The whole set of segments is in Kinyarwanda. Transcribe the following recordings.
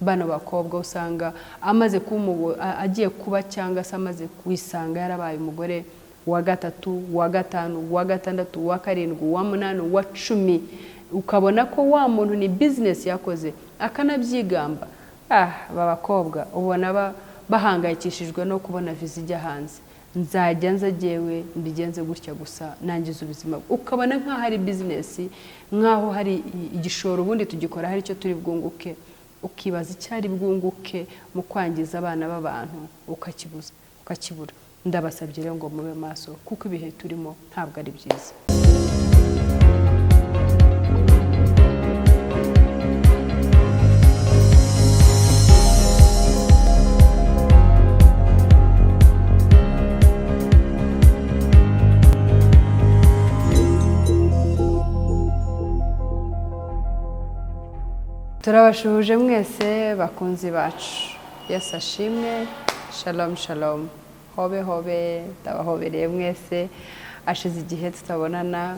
Bano bakobwa usanga amaze kuba agiye kuba cyangwa se amaze kwisanga yarabaye umugore wa gatatu, wa gatanu, wa gatandatu, wa karindwi, wa munani, wa 10, ukabona ko wa muntu ni business yakoze akanabyigamba. Aba bakobwa ubona bahangayikishijwe no kubona viza ijya hanze, nzajya nza jyewe mbigenze gutya gusa nangiza ubuzima, ukabona nk'aho ari business, nk'aho hari igishoro, ubundi tugikora hari icyo turi bwunguke, ukibaza icyo ari bwunguke mu kwangiza abana b'abantu ukakibura. Ndabasabye rero ngo mube maso kuko ibihe turimo ntabwo ari byiza. Turabashuhuje mwese bakunzi bacu, Yesu ashimwe. Shalom shalom, hobe hobe, ndabahobereye mwese. Ashize igihe tutabonana,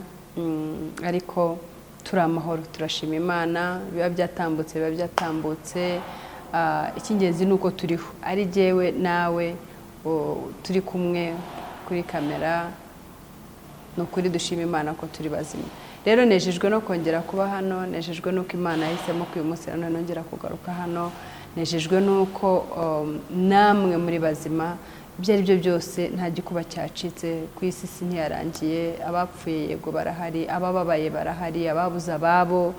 ariko turi amahoro, turashima Imana. Biba byatambutse, biba byatambutse. Icy'ingenzi ni uko turiho, ari jyewe nawe turi kumwe kuri kamera. Ni ukuri dushima Imana ko turi bazima. Rero nejejwe no kongera kuba hano, nejejwe n'uko Imana yahisemo ko uyu munsi nanone nongera kugaruka hano, nejejwe n'uko namwe muri bazima. Ibyo ari byo byose nta gikuba cyacitse ku isi, isi ntiyarangiye. Abapfuye yego barahari, abababaye barahari, ababuze ababo,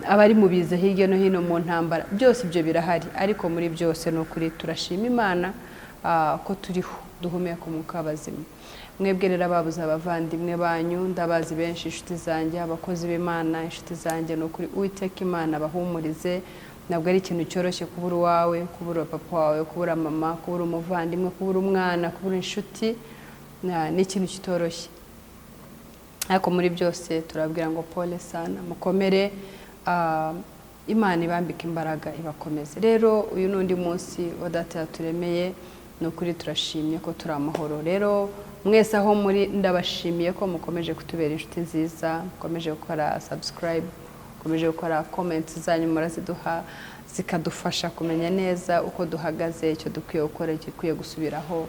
abari mu biza hirya no hino mu ntambara, byose ibyo birahari. Ariko muri byose ni ukuri turashima Imana ko turiho, duhumeka umwuka w'abazima. Mwebwe rero ababuze abavandimwe banyu, ndabazi benshi, inshuti zanjye, abakozi b'Imana, inshuti zanjye, ni ukuri Uwiteka Imana abahumurize. Ntabwo ari ikintu cyoroshye kubura uwawe, kubura papa wawe, kubura mama, kubura umuvandimwe, kubura umwana, kubura inshuti, ni ikintu kitoroshye. Ariko muri byose turabwira ngo pole sana, mukomere, Imana ibambike imbaraga, ibakomeze. Rero uyu ni undi munsi wa Data yaturemeye, ni ukuri turashimye ko turi amahoro. Rero mwese aho muri ndabashimiye ko mukomeje kutubera inshuti nziza, mukomeje gukora subscribe, mukomeje gukora comments zanyu, muraziduha zikadufasha kumenya neza uko duhagaze, icyo dukwiye gukora, icyo dukwiye gusubiraho.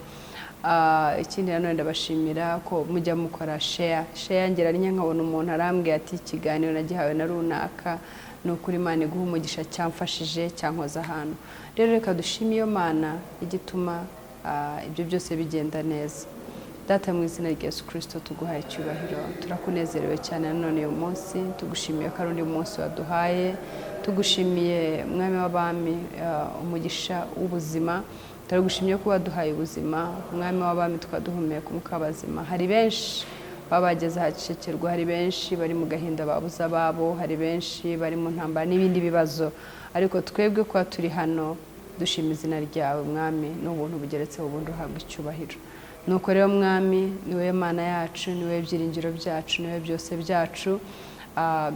Ikindi nanone ndabashimira ko mujya mukora share. Share ngira rimwe nkabona umuntu arambwiye ati ikiganiro nagihawe na runaka, ni ukuri Imana iguha umugisha, cyamfashije, cyankoza ahantu. Rero reka dushime iyo Mana igituma ibyo byose bigenda neza. Data, mu izina rya Yesu Kristo tuguhaye icyubahiro, turakunezerewe cyane nanone uyu munsi, tugushimiye ko ari undi munsi waduhaye, tugushimiye Mwami w'abami umugisha w'ubuzima, turagushimiye ko waduhaye ubuzima, Mwami w'abami, twaduhumeka umwuka w'abazima. Hari benshi baba bageze ahacecekerwa, hari benshi bari mu gahinda babuze ababo, hari benshi bari mu ntambara n'ibindi bibazo, ariko twebwe kuba turi hano dushima izina ryawe Mwami, n'ubuntu bugeretseho ubundi, uhabwa icyubahiro. Nuko rero Mwami, ni wowe Mana yacu, ni wowe byiringiro byacu, ni wowe byose byacu.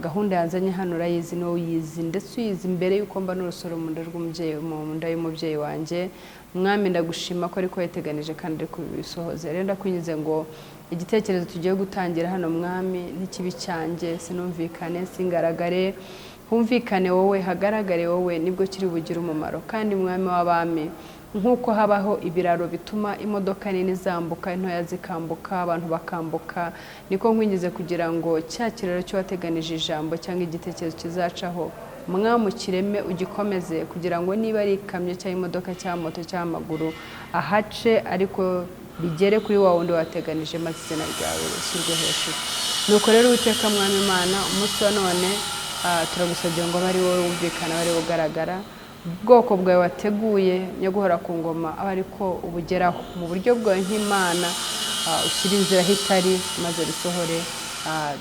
Gahunda yanzanye hano urayizi, ni wowe uyizi, ndetse uyizi mbere y'uko mba n'urusoro mu nda rw'umubyeyi, mu nda y'umubyeyi wanjye. Mwami, ndagushima ko ariko wateganije kandi ari kubisohoza. Rero ndakwinginze ngo igitekerezo tugiye gutangira hano Mwami ntikibe icyanjye, sinumvikane, singaragare, humvikane wowe, hagaragare wowe, nibwo kiri bugire umumaro. Kandi Mwami w'abami, nk'uko habaho ibiraro bituma imodoka nini zambuka, intoya zikambuka, abantu bakambuka, niko nkwingize kugira ngo cya kiraro cyo wateganije ijambo cyangwa igitekerezo kizacaho, Mwami ukireme ugikomeze, kugira ngo niba ari ikamyo cyangwa imodoka cyangwa moto cyangwa amaguru ahace, ariko bigere kuri wa wundi wateganije, maze izina ryawe rishyirwe hejuru. Nuko rero Uwiteka Mwami Imana, umunsi wa none turagusabye ngo abe ari wowe wumvikana, abe ari wowe ugaragara, ubwoko bwawe wateguye nyaguhora ku ngoma abe ariko ubugeraho mu buryo bwawe nk'Imana, ushyire inzira aho itari, maze bisohore,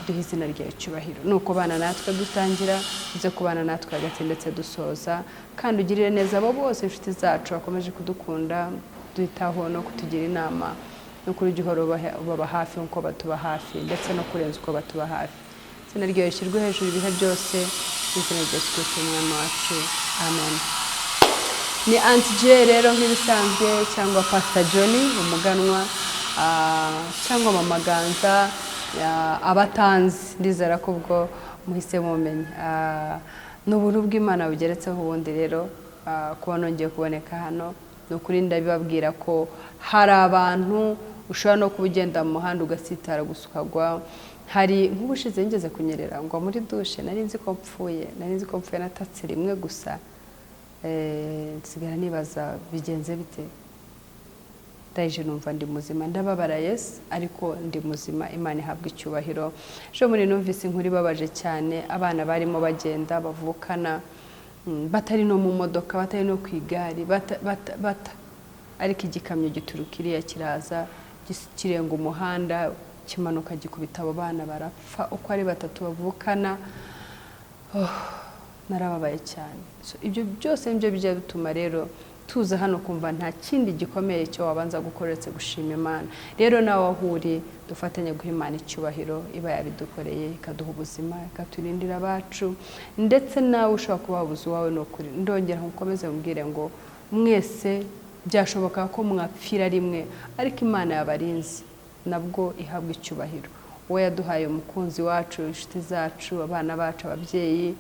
duhe izina ryawe icyubahiro. Nuko bana natwe dutangira, uze kubana natwe hagati ndetse dusoza, kandi ugirire neza abo bose inshuti zacu bakomeje kudukunda, duhitaho no kutugira inama, no kuri ujye uhora ubaba hafi nk'uko batuba hafi, ndetse no kurenza uko batuba hafi. Izina ryawe rishyirwe hejuru ibihe byose, izina rya Yesu Kristo Umwami wacu, amen. Ni Aunty J rero nk'ibisanzwe, cyangwa Pastor Jolly umuganwa, cyangwa Mama Ganza, abatanzi ndizera ko ubwo muhise mumenya. Ni ubuntu bw'Imana bugeretseho ubundi. Rero kuba nongeye kuboneka hano, ni ukuri ndabibabwira ko hari abantu ushobora no kuba ugenda mu muhanda ugasitara gusa ukagwa. Hari nk'ubushize ngeze kunyerera ngo muri douche, nari nzi ko mpfuye, nari nzi ko mpfuye. Natatse rimwe gusa, nsigara nibaza bigenze bite. Ndayije numva ndi muzima, ndababara, yes, ariko ndi muzima. Imana ihabwa icyubahiro. Ejo muri numvise inkuru ibabaje cyane, abana barimo bagenda bavukana, batari no mu modoka, batari no ku igare, bata, bata, bata. Ariko igikamyo gituruka iriya kiraza, kirenga umuhanda, kimanuka gikubita abo bana, barapfa uko ari batatu bavukana. Oh, narababaye cyane. So, ibyo byose nibyo bijya bituma rero tuza hano kumva nta kindi gikomeye cyo wabanza gukora uretse gushima Imana. Rero nawe aho uri, dufatanye guha Imana icyubahiro iba yabidukoreye, ikaduha ubuzima, ikaturindira abacu. Ndetse nawe ushobora kuba wabuze uwawe, ni ukuri ndongera nkukomeze mubwire ngo mwese byashoboka ko mwapfira rimwe, ariko Imana yabarinze, nabwo ihabwa icyubahiro. Uwo yaduhaye umukunzi wacu, inshuti zacu, abana bacu, ababyeyi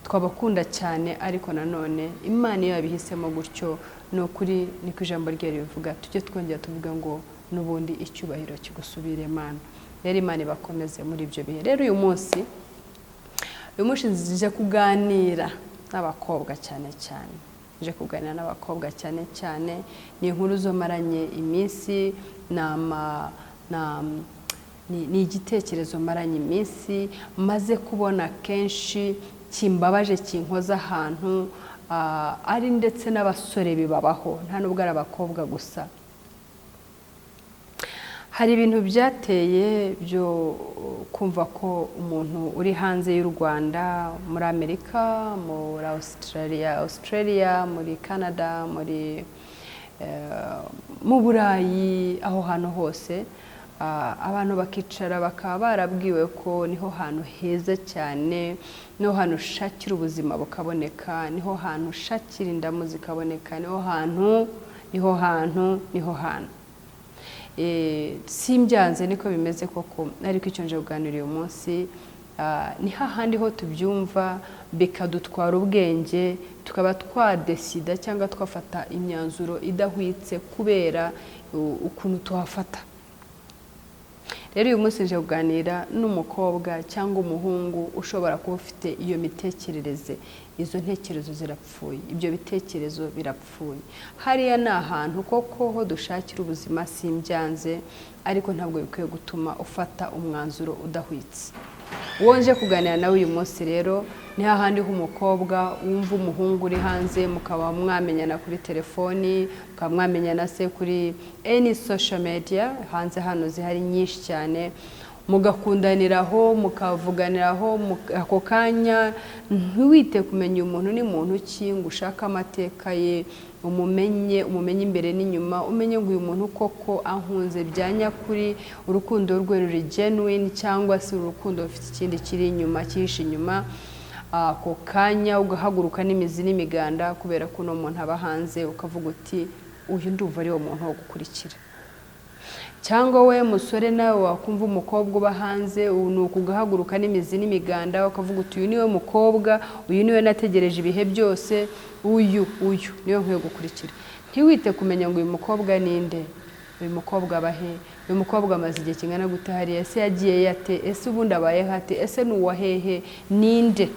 twabakunda cyane, ariko nanone Imana iyo yabihisemo gutyo, ni ukuri niko ijambo rye ribivuga, tujye twongera tuvuga ngo n'ubundi icyubahiro kigusubire, Imana. Rero Imana ibakomeze muri ibyo bihe. Rero uyu munsi nje kuganira n'abakobwa cyane cyane, nje kuganira n'abakobwa cyane cyane. Ni inkuru zo maranye iminsi, ni igitekerezo maranye iminsi, maze kubona kenshi kimbabaje, kinkoza ahantu, ari ndetse n'abasore bibabaho, nta nubwo ari abakobwa gusa. Hari ibintu byateye byo kumva ko umuntu uri hanze y'u Rwanda, muri Amerika, muri Australia, muri Canada, muri mu Burayi, aho hantu hose, abantu bakicara bakaba barabwiwe ko niho hantu heza cyane, niho hantu ushakira ubuzima bukaboneka, niho hantu ushakira indamu zikaboneka, niho hantu, niho hantu, niho hantu. Simbyanze, niko bimeze koko, ariko icyo nje kuganira uyu munsi, ni hahandi ho tubyumva bikadutwara ubwenge, tukaba twadesida cyangwa twafata imyanzuro idahwitse kubera ukuntu tuhafata. Rero uyu munsi nje kuganira n'umukobwa cyangwa umuhungu ushobora kuba ufite iyo mitekerereze. Izo ntekerezo zirapfuye, ibyo bitekerezo birapfuye. Hariya ni ahantu koko ho dushakira ubuzima, simbyanze, ariko ntabwo bikwiye gutuma ufata umwanzuro udahwitse. Uwo nje kuganira nawe uyu munsi rero ni hahandi h'umukobwa wumva umuhungu uri hanze, mukaba mwamenyana kuri telefoni, mukaba mwamenyana se kuri any social media hanze hano zihari nyinshi cyane, mugakundaniraho, mukavuganiraho ako kanya, ntiwite kumenya umuntu ni muntu ki, ngo ushake amateka ye, umumenye, umumenye imbere n'inyuma, umenye ngo uyu muntu koko ankunze bya nyakuri, urukundo rwe ruri genuine, cyangwa se urukundo rufite ikindi kiri inyuma, cyihishe inyuma. Ako kanya ugahaguruka n'imizi n'imiganda kubera ko uno muntu aba hanze, ukavuga uti: "Uyu ndumva ari wo muntu wo gukurikira." Cyangwa we musore nawe wakumva umukobwa uba hanze, ubu ni ukugahaguruka n'imizi n'imiganda, ukavuga uti: "Uyu niwe mukobwa, uyu niwe nategereje ibihe byose, uyu niwe nkwiye gukurikira." Ntiwite kumenya ngo uyu mukobwa ninde, uyu mukobwa aba he, uyu mukobwa amaze igihe kingana gute hariya, ese yagiye yate, ese ubundi abayeho ate, ese ni uwa hehe, ninde,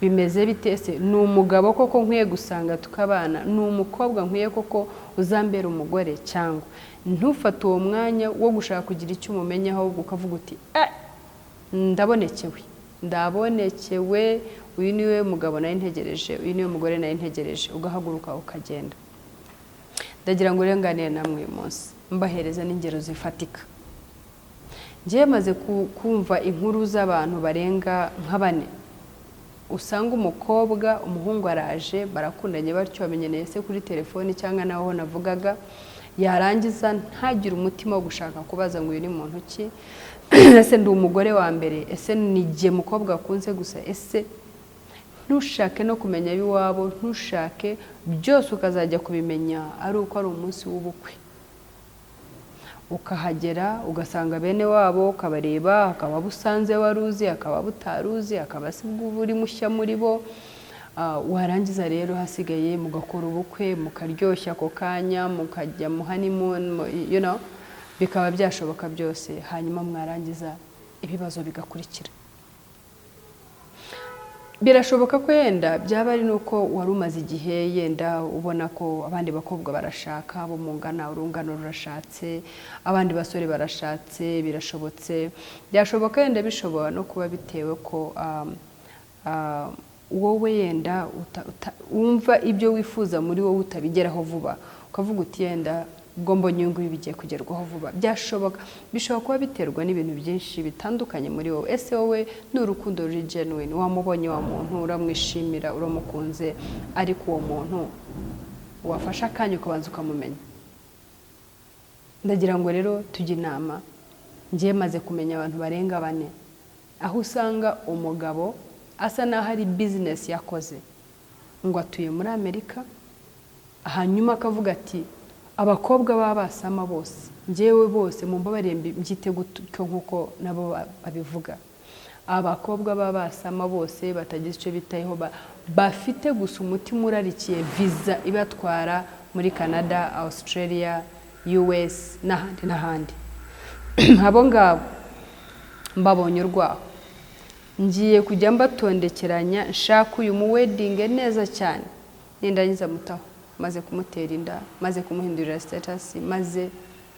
bimeze bite, ese ni umugabo koko nkwiye gusanga tukabana, ni umukobwa nkwiye koko uzambera umugore? Cyangwa ntufate uwo mwanya wo gushaka kugira icyo umumenya, ahubwo ukavuga uti: "Eh, ndabonekewe, ndabonekewe, uyu niwe mugabo nari ntegereje, uyu niwe mugore nari ntegereje," ugahaguruka ukagenda. Ndagira ngo urenganire namwe uyu munsi, mbahereza n'ingero zifatika. Njyewe maze kumva inkuru z'abantu barenga nka bane, usanga umukobwa, umuhungu araje, barakundanye batyo, bamenyaniye se kuri telefoni cyangwa naho navugaga, yarangiza ntagire umutima wo gushaka kubaza ngo uyu ni muntu ki, ese ndi umugore wa mbere, ese ni igihe mukobwa akunze gusa, ese ntushake no kumenya ab'iwabo, ntushake byose, ukazajya kubimenya ari uko ari umunsi w'ubukwe. Ukahagera ugasanga bene wabo, ukabareba, hakaba abo usanze wari uzi, hakaba abo utari uzi, hakaba se ubwo uri mushya muri bo. Warangiza rero hasigaye mugakora ubukwe, mukaryoshya ako kanya, mukajya mu honeymoon, bikaba byashoboka byose. Hanyuma mwarangiza ibibazo bigakurikira. Birashoboka ko yenda byaba ari nuko wari umaze igihe yenda ubona ko abandi bakobwa barashaka, bo mungana, urungano rurashatse, abandi basore barashatse. Birashobotse, byashoboka yenda bishobora no kuba bitewe ko wowe yenda wumva ibyo wifuza muri wowe utabigeraho vuba, ukavuga uti: "Yenda ubwo mbonye uyu nguyu bigiye kugerwaho vuba." Byashoboka, bishobora kuba biterwa n'ibintu byinshi bitandukanye muri wowe. Ese wowe ni urukundo ruri genuine? Wamubonye wa muntu, uramwishimira, uramukunze, ariko uwo muntu wafashe akanya ukabanza ukamumenya? Ndagira ngo rero tujye inama. Ngiye maze kumenya abantu barenga bane aho usanga umugabo asa n'aho ari business yakoze, ngo atuye muri Amerika, hanyuma akavuga ati: "Abakobwa baba basama bose, ngewe bose mumbabarire mbyite gutyo nk'uko nabo babivuga, abakobwa baba basama bose batagize icyo bitayeho, bafite gusa umutima urarikiye viza ibatwara muri Canada, Australia, US n'ahandi n'ahandi, abo ngabo mbabonye urwaho, ngiye kujya mbatondekeranya, nshaka uyu mu wedding neza cyane, nindangiza mutaho, maze kumutera inda, maze kumuhindurira status,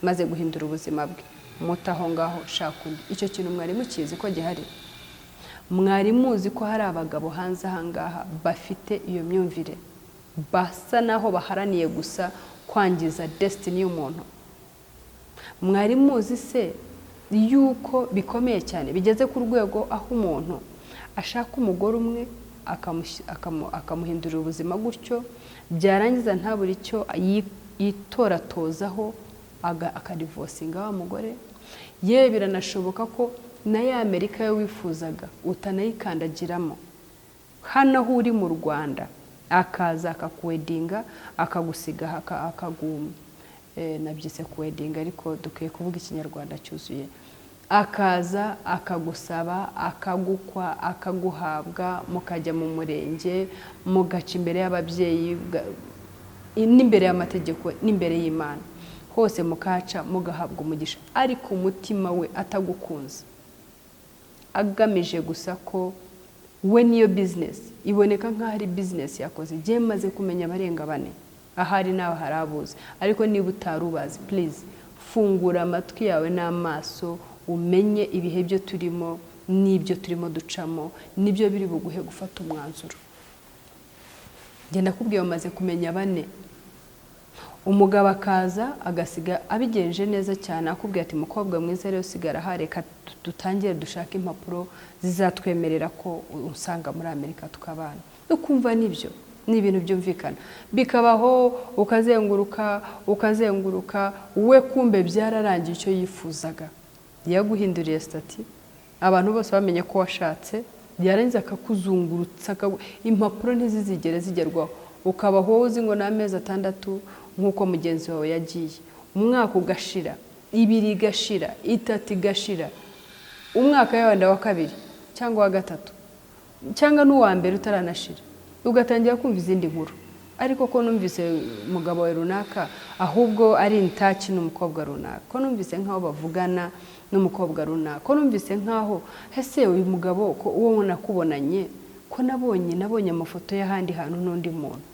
maze guhindura ubuzima bwe, mutaho ngaho shaka undi." Icyo kintu mwari mukizi ko gihari? Mwari muzi ko hari abagabo hanze aha ngaha bafite iyo myumvire, basa naho baharaniye gusa kwangiza destiny y'umuntu? Mwari muzi se yuko bikomeye cyane, bigeze ku rwego aho umuntu ashaka umugore umwe, akamuhindurira ubuzima gutyo, byarangiza ntabure icyo yitoratozaho, akadivorcinga wa mugore? Yewe, biranashoboka ko na ya Amerika yo wifuzaga utanayikandagiramo, hano aho uri mu Rwanda akaza akakuweddinga, akagusiga, akaguma, nabyise kuweddinga ariko dukwiye kuvuga Ikinyarwanda cyuzuye, akaza akagusaba, akagukwa, akaguhabwa, mukajya mu murenge, mugaca imbere y'ababyeyi n'imbere y'amategeko n'imbere y'Imana hose, mukaca, mugahabwa umugisha, ariko umutima we atagukunze, agamije gusa ko we niyo business iboneka nk'aho ari business yakoze. Igihe maze kumenya abarenga bane, ahari nawe hari abuzi, ariko niba utari ubazi, please fungura amatwi yawe n'amaso, umenye ibihe byo turimo n'ibyo turimo ducamo, nibyo biri buguhe gufata umwanzuro. Ngenda kubwiye, bamaze kumenya bane. Umugabo akaza agasiga abigenje neza cyane, akubwira ati: "Mukobwa mwiza rero, sigara aha, reka dutangire dushake impapuro zizatwemerera ko usanga muri Amerika tukabana." Ukumva nibyo ni ibintu byumvikana, bikabaho, ukazenguruka, ukazenguruka, we kumbe byararangiye. Icyo yifuzaga, yaguhinduriye status, abantu bose bamenye ko washatse, yarangiza akakuzungurutsa, impapuro ntizizigere zigerwaho, ukabaho wowe uzi ngo ni amezi 6 nk'uko mugenzi wawe yagiye, umwaka ugashira, 2 igashira, 3 igashira, umwaka wenda wa kabiri cyangwa wa gatatu cyangwa n'uwa mbere utaranashira, ugatangira kumva izindi nkuru: "Ariko ko numvise umugabo wawe runaka ahubwo ari intaki n'umukobwa runaka, ko numvise nk'aho bavugana n'umukobwa runaka, ko numvise nk'aho, ese uyu mugabo ko uwo nakubonanye, ko nabonye amafoto y'ahandi hantu n'undi muntu?"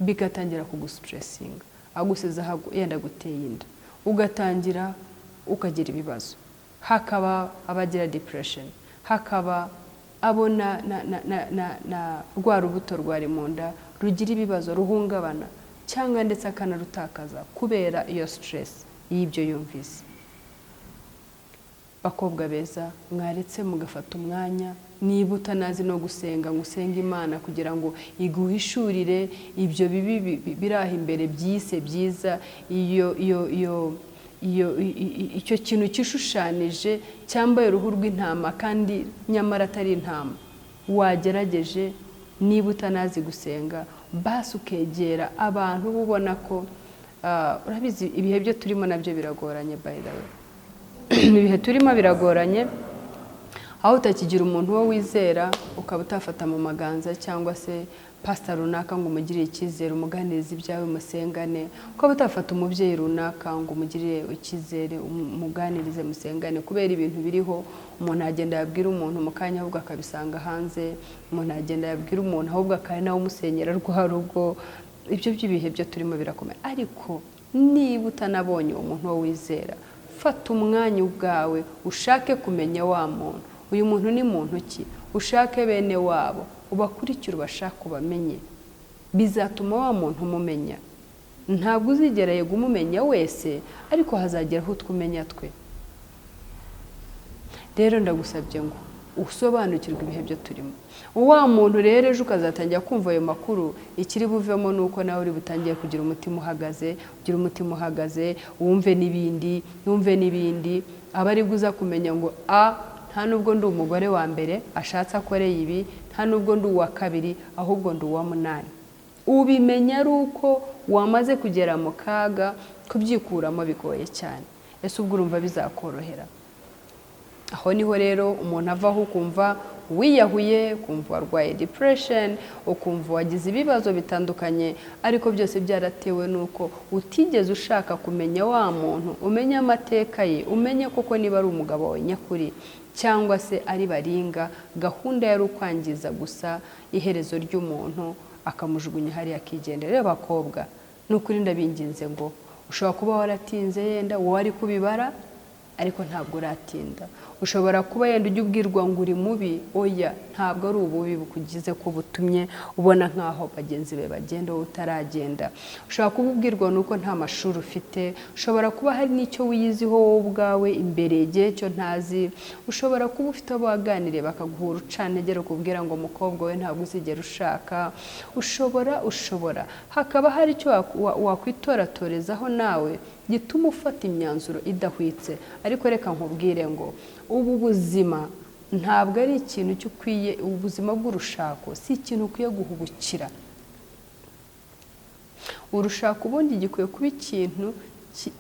Bigatangira kugustressinga, agusize aho yenda guteye inda, ugatangira ukagira ibibazo, hakaba abagira depression, hakaba abo na rwa rubuto rwari mu nda rugira ibibazo, ruhungabana, cyangwa ndetse akanarutakaza kubera iyo stress y'ibyo yumvise. Bakobwa beza, mwaretse mugafata umwanya, niba utanazi no gusenga ngo usenge Imana kugira ngo iguhishurire ibyo bibi biri aho imbere byise byiza, iyo icyo kintu cyishushanije cyambaye uruhu rw'intama kandi nyamara atari intama, wagerageje niba utanazi gusenga basi ukegera abantu uba ubona ko Urabizi, ibihe byo turimo nabyo biragoranye. By the way, ibihe turimo biragoranye, aho utakigira umuntu wo wizera, ukaba utafata mu maganza cyangwa se pasita runaka ngo umugirire icyizere, umuganirize ibyawe, musengane, ukaba utafata umubyeyi runaka ngo umugirire icyizere, umuganirize, musengane, kubera ibintu biriho. Umuntu agenda yabwira umuntu mu kanya ahubwo akabisanga hanze, umuntu agenda yabwira umuntu ahubwo akaba nawe umusenyera rwa rugo. Ibyo by'ibihe byo turimo birakomeye, ariko niba utanabonye uwo muntu wo wizera, fata umwanya ubwawe ushake kumenya wa muntu. Uyu muntu ni muntu ki? Ushake bene wabo, ubakurikire, ubashake, ubamenye. Bizatuma wa muntu umumenya. Ntabwo uzigera yego umumenya wese, ariko hazageraho utwo umenya twe. Rero ndagusabye ngo usobanukirwe ibihe byo turimo. Wa muntu rero ejo ukazatangira kumva ayo makuru, ikiri buvemo ni uko nawe uri butangiye kugira umutima uhagaze. Ugira umutima uhagaze, wumve n'ibindi, wumve n'ibindi, aba aribwo uza kumenya ngo a nta nubwo ndi umugore wa mbere ashatse akoreye ibi, nta nubwo ndi uwa kabiri, ahubwo ndi uwa munani. Ubimenya ari uko wamaze kugera mu kaga, kubyikuramo bigoye cyane. Ese ubwo urumva bizakorohera? Aho niho rero umuntu avaho ukumva wiyahuye, ukumva warwaye depression, ukumva wagize ibibazo bitandukanye, ariko byose byaratewe n'uko utigeze ushaka kumenya wa muntu, umenye amateka ye, umenye koko niba ari umugabo wawe nyakuri cyangwa se ari baringa. Gahunda yari ukwangiza gusa iherezo ry'umuntu, akamujugunya hariya akigendera. Rero abakobwa, ni ukuri ndabinginze ngo ushobora kuba waratinze, yenda wowe ari kubibara, ariko ntabwo uratinda. Ushobora kuba yenda ujya ubwirwa ngo uri mubi. Oya, ntabwo ari ububi bukugize ko butumye ubona nk'aho bagenzi be bagenda wowe utaragenda. Ushobora kuba ubwirwa nuko nta mashuri ufite, ushobora kuba hari n'icyo wiyiziho wowe ubwawe imbere igihe cyo ntazi, ushobora kuba ufite abo waganiriye bakaguha urucantege rukubwira ngo mukobwa we, ntabwo uzigera ushaka. Ushobora hakaba hari icyo wakwitoratorezaho nawe gituma ufata imyanzuro idahwitse. Ariko reka nkubwire ngo ubu buzima ntabwo ari ikintu cyo ukwiye, ubuzima bw'urushako si ikintu ukwiye guhubukira. Urushako ubundi gikwiye kuba ikintu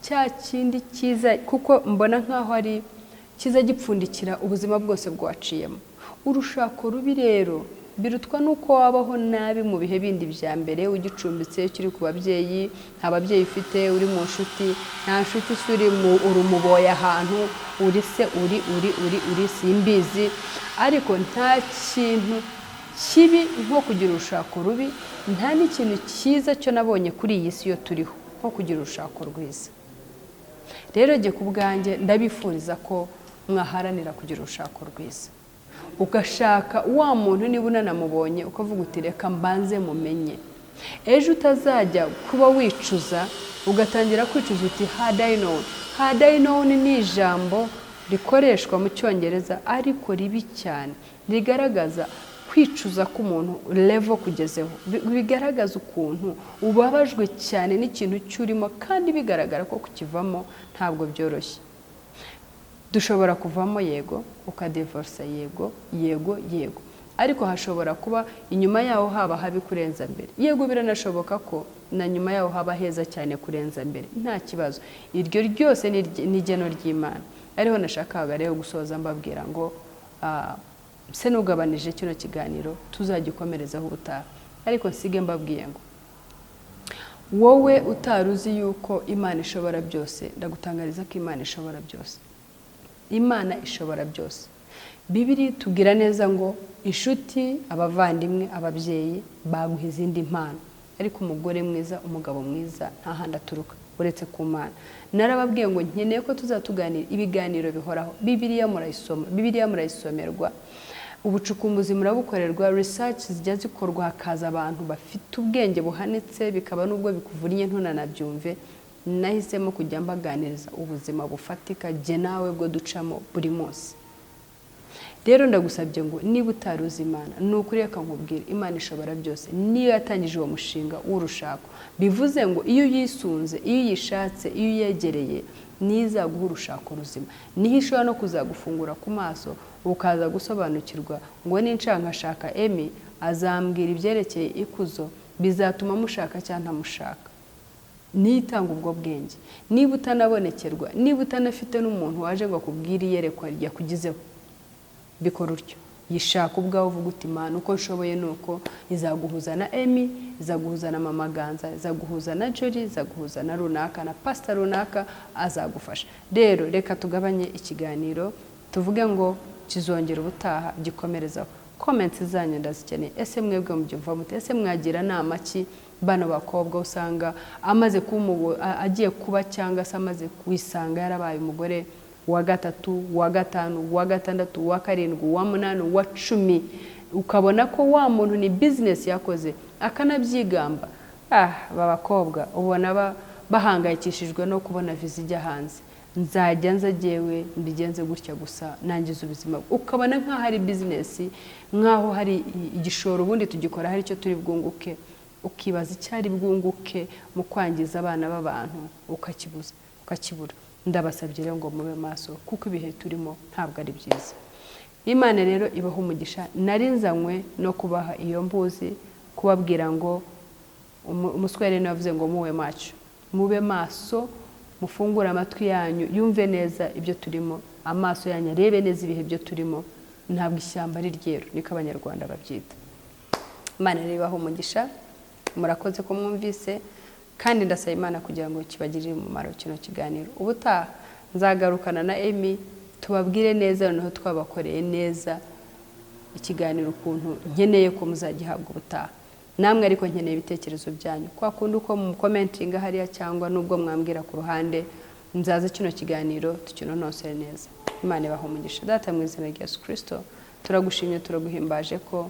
cya kindi cyiza, kuko mbona nk'aho ari cyiza, gipfundikira ubuzima bwose bwaciyemo. Urushako rubi rero birutwa n'uko wabaho nabi mu bihe bindi bya mbere, ugicumbitse, ukiri ku babyeyi, nta babyeyi ufite, uri mu nshuti, nta nshuti se, uri mu uri umuboye ahantu uri se, uri uri uri uri simbizi. Ariko nta kintu kibi nko kugira urushako rubi, nta n'ikintu cyiza cyo nabonye kuri iyi si yo turiho nko kugira urushako rwiza. Rero jye ku bwanjye ndabifuriza ko mwaharanira kugira urushako rwiza, ugashaka wa muntu, niba unanamubonye ukavuga uti reka mbanze mumenye, ejo utazajya kuba wicuza, ugatangira kwicuza uti "Had I known." "Had I known" ni ijambo rikoreshwa mu Cyongereza ariko ribi cyane, rigaragaza kwicuza k'umuntu level kugezeho, bigaragaza ukuntu ubabajwe cyane n'ikintu cyurimo, kandi bigaragara ko kukivamo ntabwo byoroshye. Dushobora kuvamo, yego, ukadivorsa, yego, yego, yego, ariko hashobora kuba inyuma yaho haba habi kurenza mbere. Yego, biranashoboka ko na nyuma yaho haba heza cyane kurenza mbere, nta kibazo. Iryo ryose ni igeno ry'Imana. Ariho nashakaga rero gusoza mbabwira ngo se nugabanije kino kiganiro, tuzagikomerezaho ubutaha, ariko nsige mbabwiye ngo wowe utari uzi yuko Imana ishobora byose, ndagutangariza ko Imana ishobora byose. Imana ishobora byose. Bibiri tubwira neza ngo inshuti, abavandimwe, ababyeyi baguha izindi mpano, ariko umugore mwiza, umugabo mwiza, nta handi aturuka uretse ku Mana. Narababwiye ngo nkeneye ko tuzatuganira ibiganiro bihoraho. Bibiliya murayisoma, Bibiliya murayisomerwa, ubucukumbuzi murabukorerwa, research zijya zikorwa, hakaza abantu bafite ubwenge buhanitse, bikaba n'ubwo bikuvunnye ntunanabyumve. Nahisemo kujya mbaganiriza ubuzima bufatika jye nawe bwo ducamo buri munsi. Rero ndagusabye ngo niba utari uzi Imana, ni ukuri reka nkubwire, Imana ishobora byose. Niyo yatangije uwo mushinga w'urushako, bivuze ngo iyo uyisunze, iyo uyishatse, iyo uyegereye, niyo izaguha urushako ruzima, niho ishobora no kuzagufungura ku maso, ukaza gusobanukirwa ngo ninshaka nkashaka Emi, azambwira ibyerekeye ikuzo, bizatuma mushaka cyangwa ntamushaka. Niyo itanga ubwo bwenge. Niba utanabonekerwa, niba utanafite n'umuntu waje ngo akubwire iyerekwa ryakugizeho, bikora utyo. Yishaka ubwawe, uvuga uti: "Imana, uko nshoboye ni uko." Izaguhuza na Emi, izaguhuza na Mama Ganza, izaguhuza na Jori, izaguhuza na runaka, na pasita runaka, azagufasha. Rero reka tugabanye ikiganiro, tuvuge ngo kizongera ubutaha gikomerezaho. Comments zanyu ndazikeneye. Ese mwebwe mubyumva mute? Ese mwagira nama ki bano bakobwa usanga amaze kuba agiye kuba, cyangwa se amaze kwisanga yarabaye umugore wa gatatu, wa gatanu, wa gatandatu, wa karindwi, wa munani, wa 10, ukabona ko wa muntu ni business yakoze, akanabyigamba? Aba bakobwa ubona bahangayikishijwe no kubona viza ijya hanze, nzajya nza jyewe mbigenze gutya gusa nangiza ubuzima, ukabona nk'aho ari business, nk'aho hari igishoro. Ubundi tugikora hari icyo turi bwunguke, ukibaza icyo ari bwunguke mu kwangiza abana b'abantu, ukakibuza, ukakibura. Ndabasabye rero ngo mube maso, kuko ibihe turimo ntabwo ari byiza. Imana rero ibaha umugisha. Nari nzanywe no kubaha iyo mbuzi, kubabwira ngo umuswere yavuze ngo mube macho, mube maso, mufungure amatwi yanyu yumve neza ibyo turimo, amaso yanyu arebe neza ibihe byo turimo. Ntabwo ishyamba ari ryeru, niko Abanyarwanda babyita. Imana rero ibaha umugisha. Murakoze ko mwumvise, kandi ndasaba Imana kugira ngo kibagirire umumaro kino kiganiro. Ubutaha nzagarukana na Emi, tubabwire neza, noneho twabakoreye neza ikiganiro ukuntu nkeneye ko muzagihabwa ubutaha namwe. Ariko nkeneye ibitekerezo byanyu, kwa kundi uko mucommentinga hariya, cyangwa nubwo mwambwira ku ruhande, nzaza kino kiganiro tukinonosore neza. Imana ibaha umugisha. Data, mu izina rya Yesu Kirisito, turagushimye, turaguhimbaje ko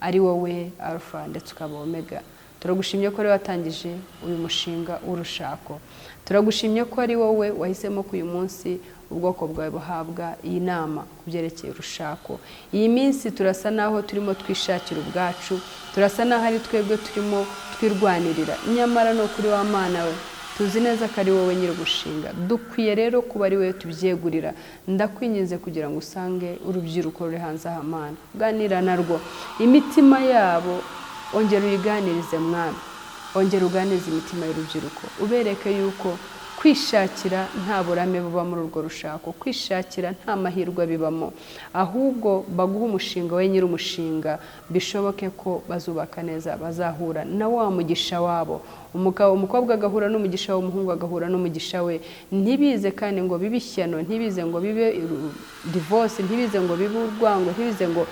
ari wowe Alpha ndetse ukaba Omega. Turagushimye ko ari watangije uyu mushinga w'urushako. Turagushimye ko ari wowe wahisemo ko uyu munsi ubwoko bwawe buhabwa iyi nama ku byerekeye urushako. Iyi minsi turasa naho turimo twishakira ubwacu, turasa naho ari twebwe turimo twirwanirira, nyamara ni ukuri wa Mana we, tuzi neza ko ari wowe nyiri umushinga. Dukwiye rero kuba ari wowe tubyegurira. Ndakwinginze kugira ngo usange urubyiruko ruri hanze aha, Mana, uganira narwo, imitima yabo ongera uyiganirize. Mwami, ongera uganirize imitima y'urubyiruko, ubereke yuko kwishakira nta burame buba muri urwo rushako, kwishakira nta mahirwe bibamo, ahubwo baguha umushinga we nyiri umushinga, bishoboke ko bazubaka neza, bazahura na wa mugisha wabo. Umukobwa agahura n'umugisha we, umuhungu agahura n'umugisha we. Ntibize kandi ngo bibe ishyano, ntibize ngo bibe divorce, ntibize ngo bibe urwango, ntibize ngo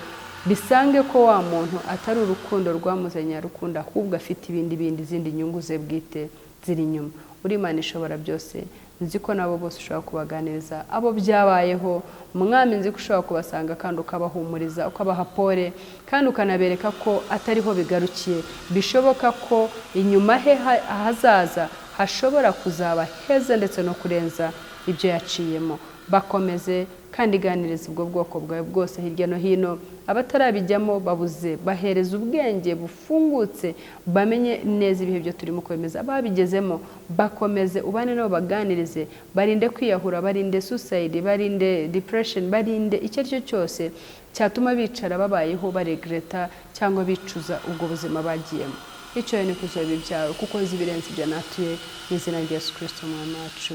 bisange ko wa muntu atari urukundo rwamuzanye nyarukundo, ahubwo afite ibindi bindi, izindi nyungu ze bwite ziri inyuma. Uri Imana ishobora byose. Nzi ko nabo bose ushobora kubaganiriza, abo byabayeho. Mwami, nzi ko ushobora kubasanga kandi ukabahumuriza, ukabaha pole, kandi ukanabereka ko atariho bigarukiye. Bishoboka ko inyuma he ahazaza hashobora kuzaba heza ndetse no kurenza ibyo yaciyemo. Bakomeze kandi ganiriza ubwo bwoko bwawe bwose hirya no hino. Abatarabijyamo babuze, bahereza ubwenge bufungutse, bamenye neza ibihe byo turimo kwemeza. Ababigezemo bakomeze, ubane nabo, baganirize, barinde kwiyahura, barinde suicide, barinde depression, barinde icyo ari cyo cyose cyatuma bicara babayeho baregretta cyangwa bicuza ubwo buzima bagiyemo. Icyo ni kuzoba ibyawe, kuko nzi ibirenze ibyo natuye. Mu izina rya Yesu Kirisito Umwami wacu,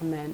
amen.